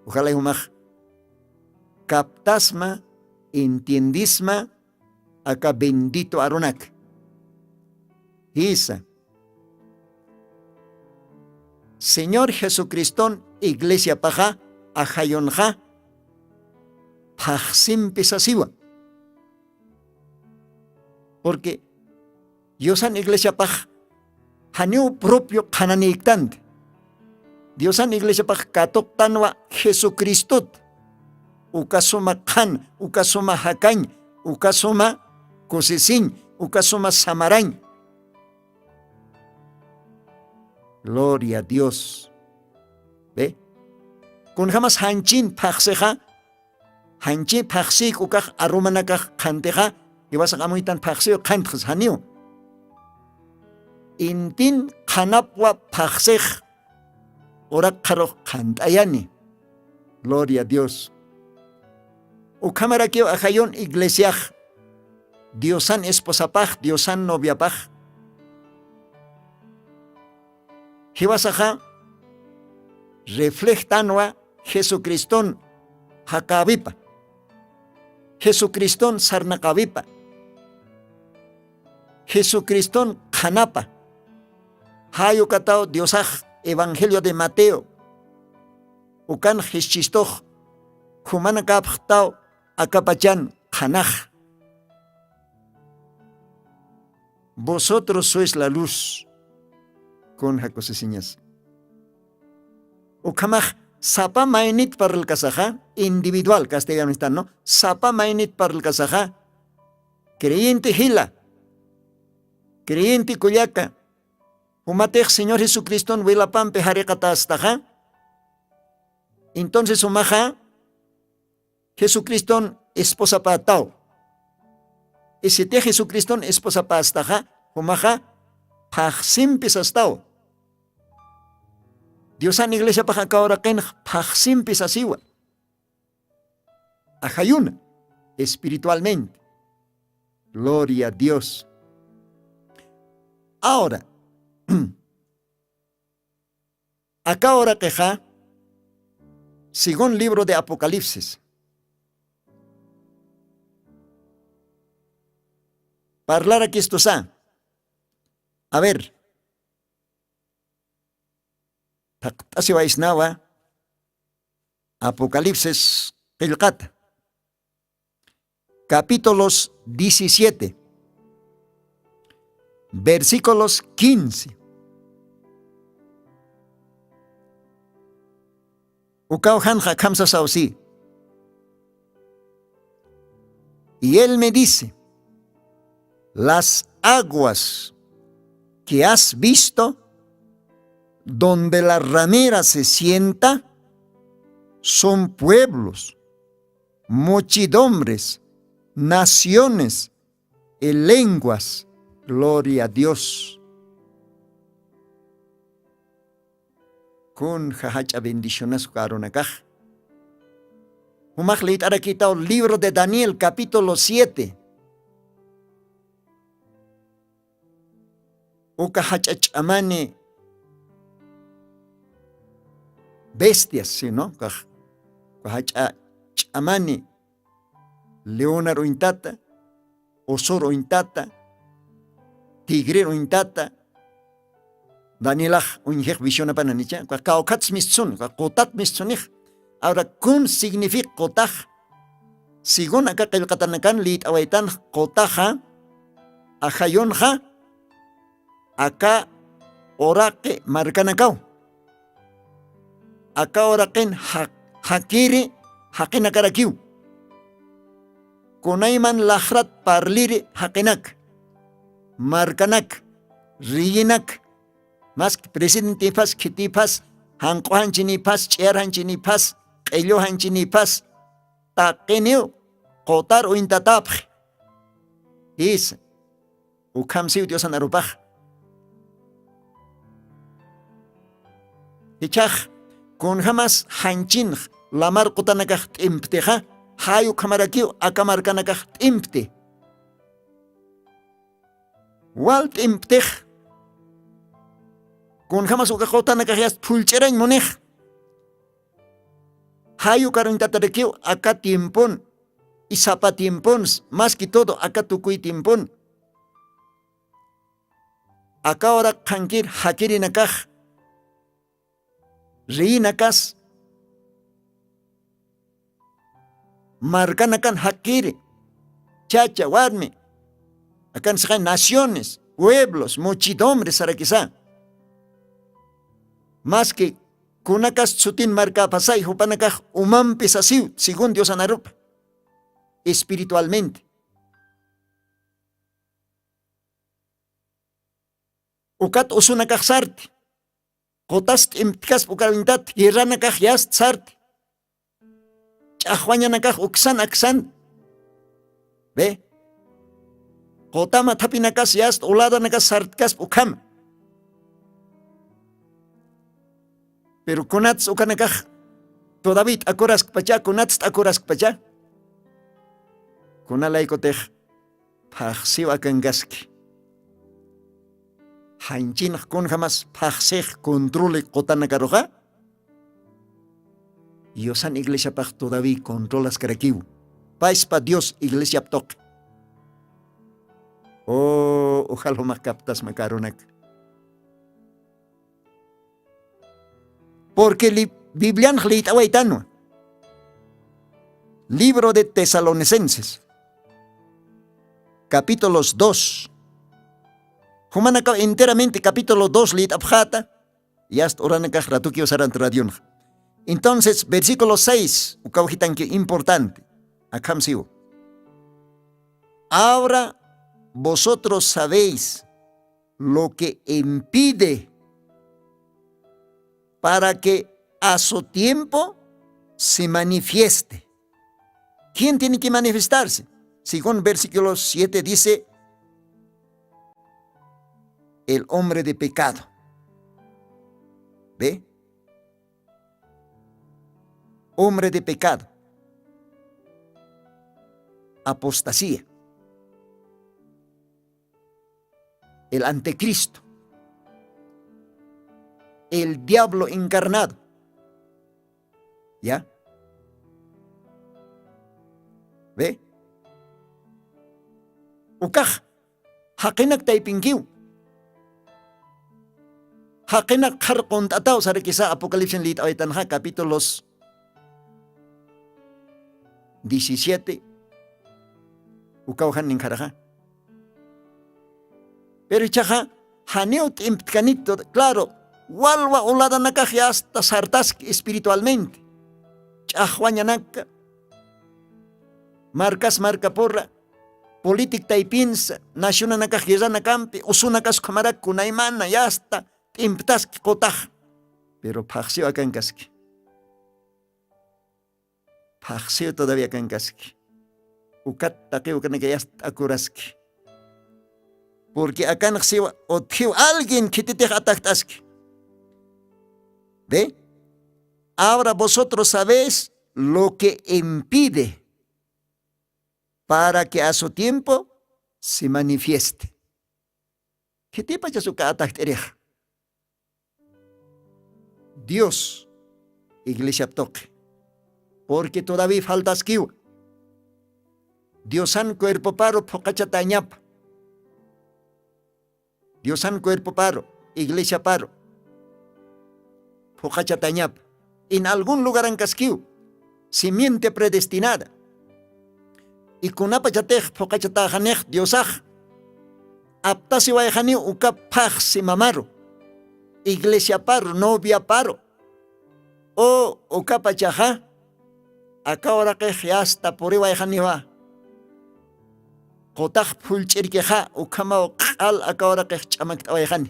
Uxalay jumax kaptasma entiendisma aka bendito arunak. Jisa. Señor jesucriston iglesiapaxa ajayunxa phaxsimpi sasiwa. Purqui diosan iglesiapax janiw propio qhananïktanti. Diosan iglesiapax katuqtanwa jesucristot. Ukasuma qhan, ukasuma jakañ, ukasuma kusisiñ, ukasuma samarañ. Gloria a dios. Be. Kunjamas janchin phaxsixa janchin phaxsiyk ukax arumanakax qhantixa iwasax amuytan phaxsiyu qhantxas janiw. Intin qhanapwa phaxsix urakxarux qhant'ayani. Gloria a dios. Ukhamarakiw ajayun iglesiax diosan esposapax diosan noviapax jiwasaxa reflejtanwa jesucriston jakäwipa jesucriston sarnaqäwipa jesucriston qhanapa. Jayukataw diosax evangelio de mateo ukan jischistux jumanakäpxtaw akapachan qhanax. Vosotros sois la luz. Kun jakusisiñas ukhamax sapa maynit parlkasaxa individual castellano estano sapa maynit parlkasaxa creyente jila creyente kullaka jumatix señor jesucriston wilapampi jariqatastaxa. Entonces jumaxa jesucriston esposapätaw. Isitix jesucriston esposapästaxa jumaxa phaxsimpi sastaw. Diosan iglesiapax aka uraqinx phaxsimpi sasiwa. Ajayuna espiritualmente. Gloria a dios. Ahora aka uraqixa según libro de apocalipsis parlarakistusa. A ver thaqt'asiwaysnawa apocalipsis qillqata capítulos diecisiete versículos quince. Ukaw janxa khamsasaw si. Y él me dice las aguas que has visto donde la ramera se sienta son pueblos, muchidombres, naciones y lenguas. Gloria a dios. Kun jajach'a bendicionasku arunakax. Jumax lit'arakitaw libro de daniel capítulo siete. Uka jach'a ch'amani bestias sino uka jach'a ch'amani leonar uñtata, osor uñtata, tigrir uñtata. Danielax uñjix visionapana nicha uka kawkhatsa mistsun uka qutat mistsunix. Awra kun signific qutax? Según aka qillqatanakan lït'awaytanx qutaxa ajayunxa aka uraqi markanakaw. aka uraqin jaq- jaqiri jaqinakarakiw. Kunayman laxrat parliri jaqinak, markanak, riyinak, maski presidentipas khitipas, janq'ujanchinipas, ch'iyarjanchinipas, q'illujanchinipas, taqiniw qutar uyntatapxi. Jisa. Ukhamsiw diosan arupax. Jichhax kunjämas janchinx lamar qutanakax t'imptixa, jay ukhamarakiw aka markanakax t'impti. Wal t'imptix kunjämas uka qutanakax yast phullch'irañ munix. Jay ukaruñtatarakiw aka tiempon y sapa tiempons, maski todo aka tukuy tiempon. Aka uraq qhankir jakirinakax, reyinakas, markanakan jakiri, chacha warmi, akan sixay naciones, pueblos, muchidombres sarakisa. Maski kunakas sutin markapasay jupanakax umampi sasiw según diosanarupa, espiritualmente. Ukat usunakax sarti, qutas t'imptkaspa ukarintat guerranakax yast sarti, ch'axwañanakax uksan aksan. Ve, quta mathapinakas yast uladanakas sartkaspa ukhama. Pero kunats ukanakax todavía t'akuraskpacha kunats t'akuraskpacha? Kunalaykutix phaxsiw akankaski. Janchinx kunjamas phaxsix controli qutanakaruxa, diosan iglesiapax todavía controlaskarakiw. Payspa dios iglesiap tuqi. O ujal jumax kaptasma karunaka. Porque biblianx liyt'awaytanwa. Libro de tesalonicenses, capítulos dos. Jumanakaw enteramente capítulo dos liyt'apxäta. Yast uranakax ratukiw saranti radionxa. Entonces versículo seis ukaw jitankiw importante. Akham siwa. Ahora vosotros sabéis lo que impide para que a su tiempo se manifieste. ¿Quién tiene que manifestarse? Según versículo siete dice, el hombre de pecado. ¿Ve? Hombre de pecado. Apostasía. El anticristo, el diablo encarnado. ¿Ya? ¿Ve? Ukax jaqinak taypinkiw. Jaqinak qhar qunt'ataw sarakisa apocalipsin liyt'awaytanxa capítulos diecisiete. Ukaw jan ninkharaxa. Pero ichaxa janiw t'imptkanit. Claro, walwa uladanakax yasta sartaski espiritualmente. Ch'axwañanaka, markas markapura, politik taypinsa, nacionanakax guerranakampi usunakas ukhamarak kunaymana yasta t'imptaski qutax. Pero phaxsiw akankaski. Phaxsiw todavía kankaski. Ukat taqiw kanakayas t'akuraski. Porque akanx siwa utjiw alguien khititix atajt'aski. ¿Ve? Ahora vosotros sabéis lo que impide para que a su tiempo se manifieste. Khitipachas uka atajt'irix. Dios iglesiap tuqi. Porque todavía faltaskiwa. Diosan cuerpoparu phuqachatañapa. Diosan cuerpoparu, iglesiaparu phuqachatañapa. En algún lugarankaskiw simiente predestinada. Y kunapachatix phuqachataxanix diosax aptasiwayxaniw uka phaxsi mamaru, iglesiaparu, noviaparu. U ukapachaxa aka uraqix yasta puriwayxaniwa. Qutax phullch'irkixa ukhamaw q'al aka uraqix ch'amakt'awayxani.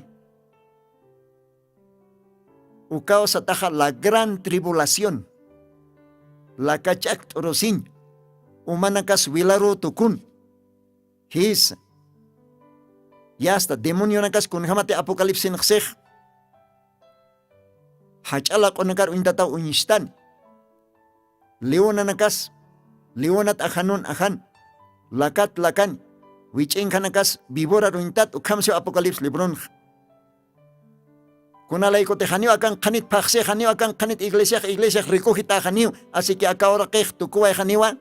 Ukaw sataxa la gran tribulación, lakach'ak t'urusiñ, umanakas wilaruw tukun. Jisa. Yasta demonionakas kunjamati apocalipsinxsix jach'a laq'unakar uñtataw uñstani. Leonanakas leonat ajanun ajan, lakat lakan, wich'inkhanakas víborar uñtat ukhamsiw apocalips libronxa. Kunalaykutixaniw akan qhanit phaxsixaniw akan qhanit iglesiax iglesiax rikujitäxaniw. Asiki aka uraqix tukuwayxaniwa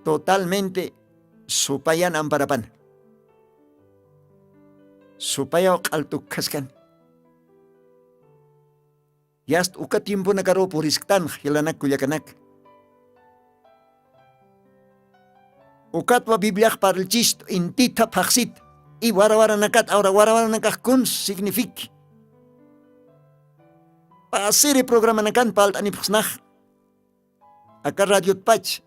totalmente supayan amparapan. Supayaw q'altukkhaskani. Yast uka tiemponakaruw purisktanx jilanak kullakanak. Ukatwa bibliax parlchistu intitha phaxsit i warawaranakat awra warawaranakax kun signifiki. Pasiri programanakan palt'anipxsnax aka radiotpach.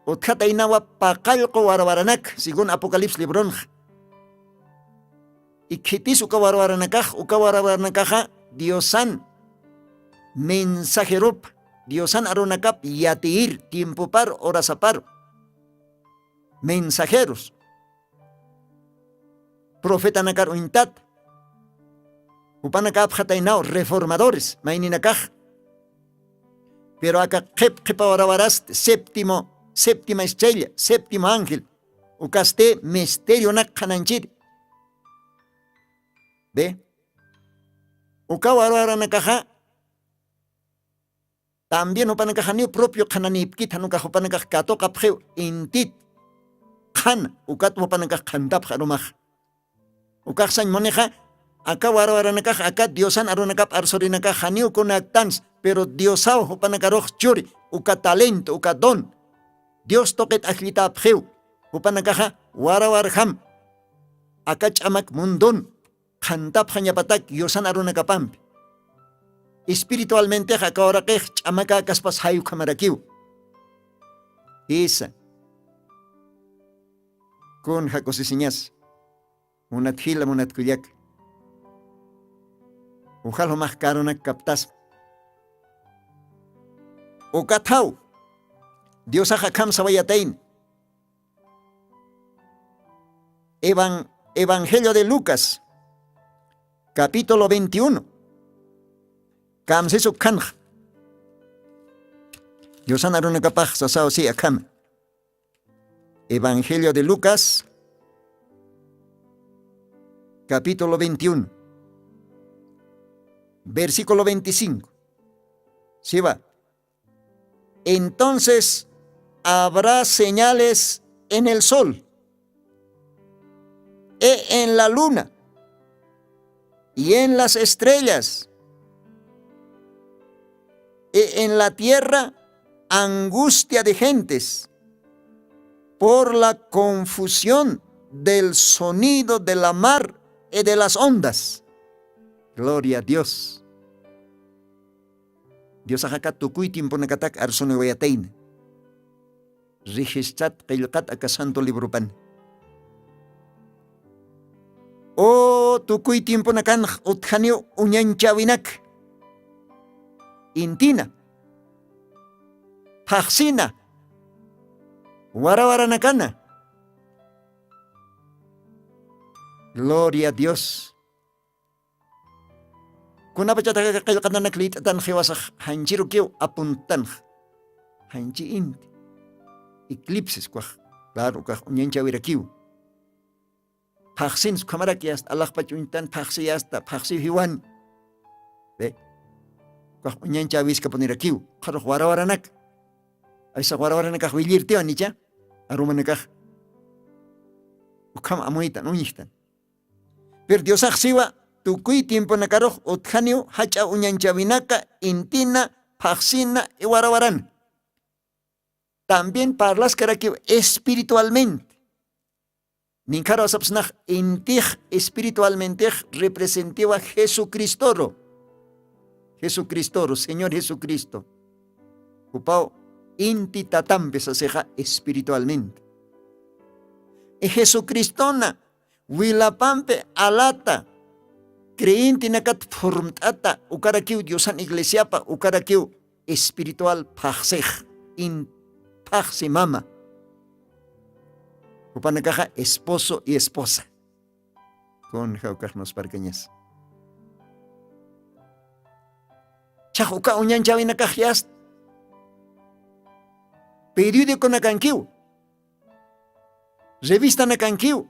Utjataynawa paqallqu warawaranak según apocalips libronxa. Ikhitis uka warawaranakax uka warawaranakaxa diosan mensajerup diosan arunakap yatiyir tiempopar horasaparu mensajerus profetanakar uñtat. Jupanakapxataynaw reformadores mayninakax. Pero aka qhip qhipa warawarasti séptimo séptima estrella séptimo ángel ukasti misterionak qhananchiri. Be uka warawaranakaxa también jupanakaxaniw propio qhananïpkit janukax jupanakax katuqapxiw intit qhana ukat jupanakax qhantapx arumaxa. Ukaxsañ munixa aka warawaranakax aka diosan arunakap arsurinakax janiw kunaktans pero diosaw jupanakarux churi uka talento uka don dios tuqit ajllitäpxiw. Jupanakaxa warawarjam aka ch'amak mundun qhantapxañapatak yusan arunakapampi espiritualmentex aka uraqix ch'amakäkaspas jay ukhamarakiw. Jisa. Kun jakusisiñas munat jila munat kullaka. Ujal jumax karunak kaptaspa. Ukat jaw diosax akham sawayatayna. Evangelio de lucas capítulo veintiuno. Kamsis ukhanxa diosan arunakapax sasaw si akhama. Evangelio de lucas capítulo veintiuno versículo veinticinco. Siwa. Entonces habrá señales en el sol, e en la luna, y en las estrellas, e en la tierra angustia de gentes por la confusión del sonido de la mar y de las ondas. Gloria a dios. Diosaxaka tukuy tiemponakatak arsuniwayatayna. Registrat qillqat aka santo libropan. O tukuy tiemponakanx utjaniw uñanchawinak intina phaxsina warawaranakana. Gloria a dios. Kunapachataka qillqatanak lït'atan jiwasax janchirukiw apuntanxa janchi inti eclipsis kwax. Claro ukax uñanchawirakiw. Phaxsin sukhamaraki asta alaxpach uñtan phaxsi asta phaxsiw jiwan. Be ukax uñanchawiskapunirakiw. Qharux warawaranak aysax warawaranakax willirtiwan icha arumanakax ukham amuytan uñjtan. Pero diosax siwa tukuy tiemponakarux utjaniw jach'a uñanchawinaka intina phaxsina iwarawaran. También parlaskarakiw espiritualmente. Ninkharu asapsnax intix espiritualmentix representiwa jesucristoru. Jesucristoru, Señor Jesucristo. Jupaw inti tatampi sasixa espiritualmente. Y Jesucristona wilapampi alata creyentinakat formt'ata ukarakiw Diosan iglesiapa ukarakiw espiritual phaxsix, in phaxsi mama. Jupanakaxa esposo y esposa. Kun jawkaxnusparkañas chax uka uñanchawinakax yast periodiconakankiw, revistanakankiw,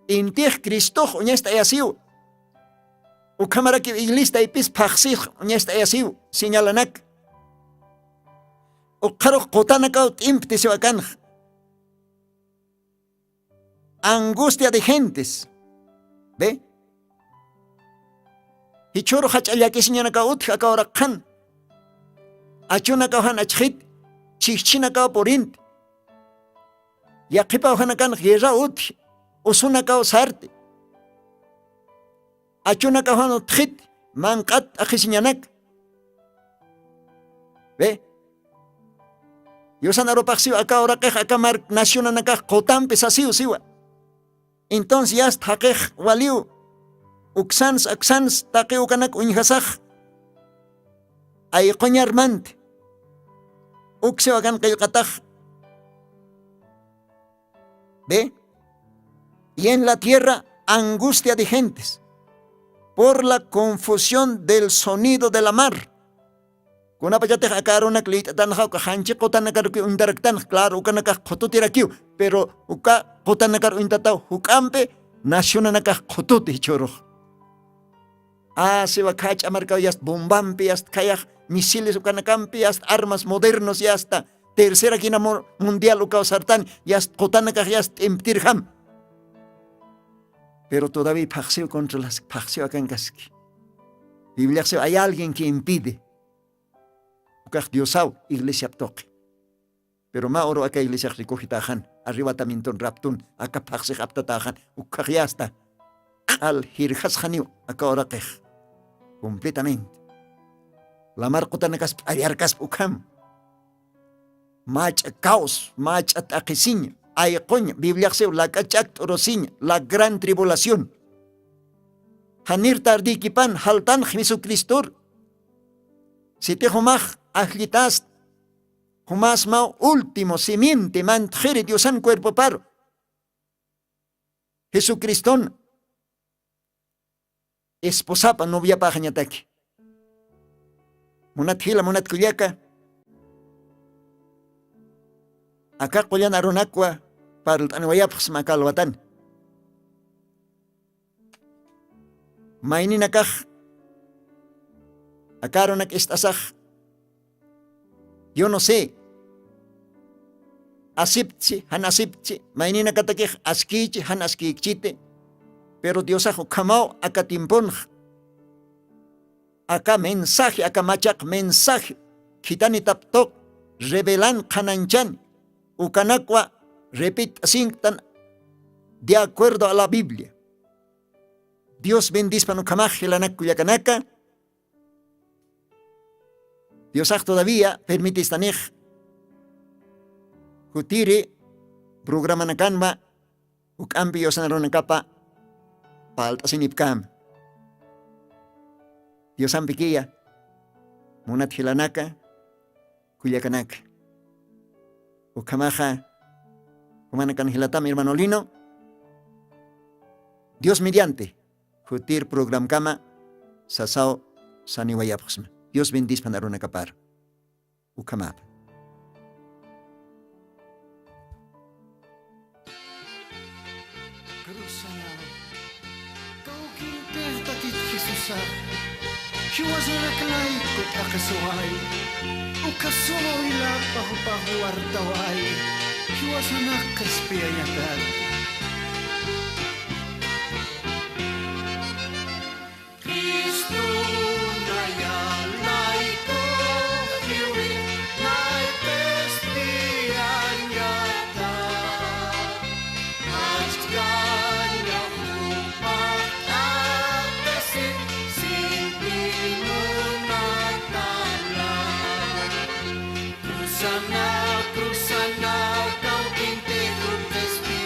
intix cristox uñast'ayasiw. Ukhamarakiw iglistaypis phaxsix uñast'ayasiw. Señalanak ukxarux qutanakaw t'imptisiwakanx. Angustia de gentes. Ve, jichhuru jach'a llakisiñanakaw utji aka uraqxan. Achunakaw jan achxit, chhijchhinakaw purint, yaqhipaw janakan guerra utji, usunakaw sarti, achunakaw jan utjit, manq'at t'aqhisiñanak. Ve, yusan arupaxsiw aka uraqix aka mark nacionanakax qutampi sasiw siwa. Entonces yast jaqix waliw uksans aksans taqi ukanak uñjasax ayquñarmant uksiw akan qillqatax. Ve, y en la tierra angustia de gentes por la confusión del sonido de la mar. Kunapachatix aka arunak liyt'atanxa uka janchi qutanakar uñtaraktanx claro ukanakax qhututirakiw, pero uka qutanakar uñtataw juk'ampi nacionanakax qhututi jichhurux. Asiwa khach'a markaw yast bombampi yast khayax misiles ukanakampi yast armas modernos yasta tercera guerra mundial ukaw sartan yast qutanakax yast t'imptirjam. Pero todavía phaxsiw contra las phaxsiw akankaski. Bibliaxsiw hay alguien que impide. Ukax diosaw iglesiap tuqi. Pero mä uru aka iglesiax rikuxitaxan arrebatamienton raptun aka phaxsix aptataxan ukhaxyasta q'al jirjasxaniw aka uraqix. Completamente lamar qutanakasp p'allarkasp ukham. Mach'a caos mach'a t'aqhisiña ayquña bibliaxsiw lak'a ch'akt'urusiña la gran tribulación. Janir tardikipan jaltanx jesucristur sitix jumax ajllitast. Jumasmaw último simiente mantxiri diosan cuerpoparu jesucriston esposapa noviapaxañataki. Munat jila munat kullaka aka qullan arunakwa parlt'aniwayapxsma aka alwatan. Mayninakax aka arunak ist'asax yo no sé asiptsi jan asiptsi mayninakatakix askiychi jan askiyikchiti. Pero diosax ukhamaw aka timpunx aka mensaje aka machaq mensaje khitanitap tuq revelan qhanañchan ukanakwa repit'asinktan de acuerdo a la biblia. Dios bendispan ukhamax jilanak kullakanaka. Diosax todavía permitistanix jutiri programanakanma juk'ampi yusanarunakapa palt'asinipkama. Diosampikiya munat jilanaka kullakanaka ukhamaxa jumanakan jilatam hermano lino. Dios mediante jutir programkama sasaw saniwayapxsma. Dios bendispan arunakapar ukhamapa. Cruzanaw kawkintix tatit jesusa jiwasanak layku t'aqhisuway. Uka suma wilapa jupax wartaway jiwasanak qhispiyañatat. Cristo naya layku jiwi nay qhispiyañata. Achkaña jupax t'aqhis Cruzanaw, cruzanaw, kawkintix juk'ispi,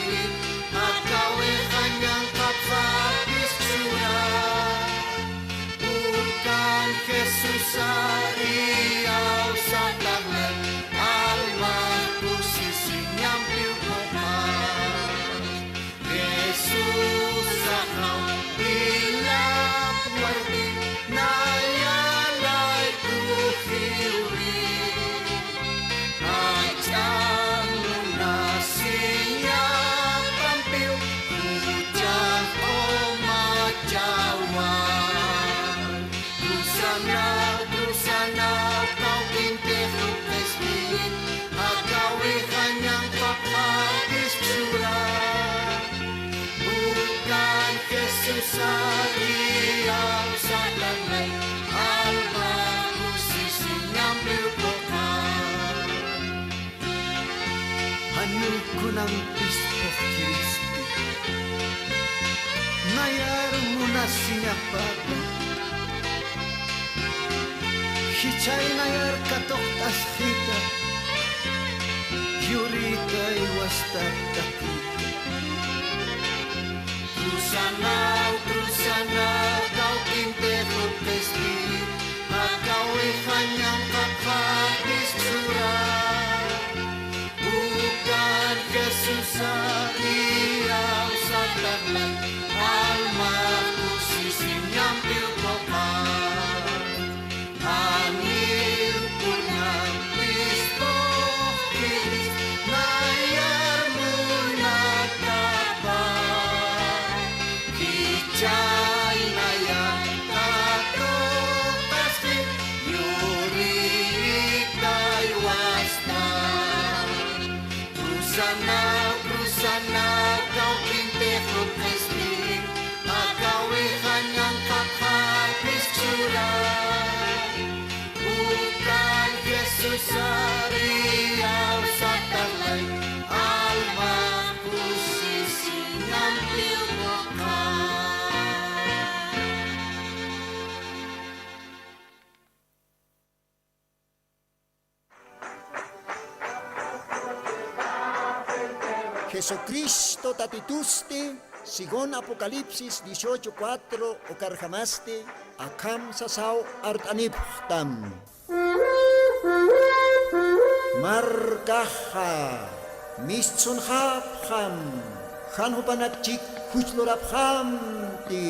akawix añanqapxapis chura. Ukan Jesusar iyawsataxlay, alma kusisiñampiw puqax. Jesús saxaw, Pilat warmi, naya laykuxiwri. Jach'an munasiñapampiw, juchax umachawa. Cruzanaw, cruzanaw, kawkintix juk'ispi, akawix añanqapxapis chura. Ukan Jesusar iyawsataxlay, alma kusisiñampiw puqax. Janiw kunampis phuqt'iristi, nayar munasiñapata, jichhay nayar katuqt'asxita, yurïtay wastat takïta. Cruzanaw, cruzanaw, kawkintix juk'ispi, akawix añanqapxapis chura. Ukan Jesusar iyawsataxlay, alma kusisiñampiw puqax. Janiw kunampis phuqt'irist, nayar munatapa. Jichhay nayar katuqt'asxi, yurïtay wastat. Cruzanaw, cruzanaw, kawkintix juk'ispi, akawix añanqapxapis chura. Ukan Jesusar iyawsataxlay, alma kusisiñampiw puqax. Jesucristo Tatitusti, según Apocalipsis dieciocho cuatro ukarjamasti, akham sasaw art'anipxtam. Markaxa mistsunxapxam, jan jupanakchik juch lurapxamti.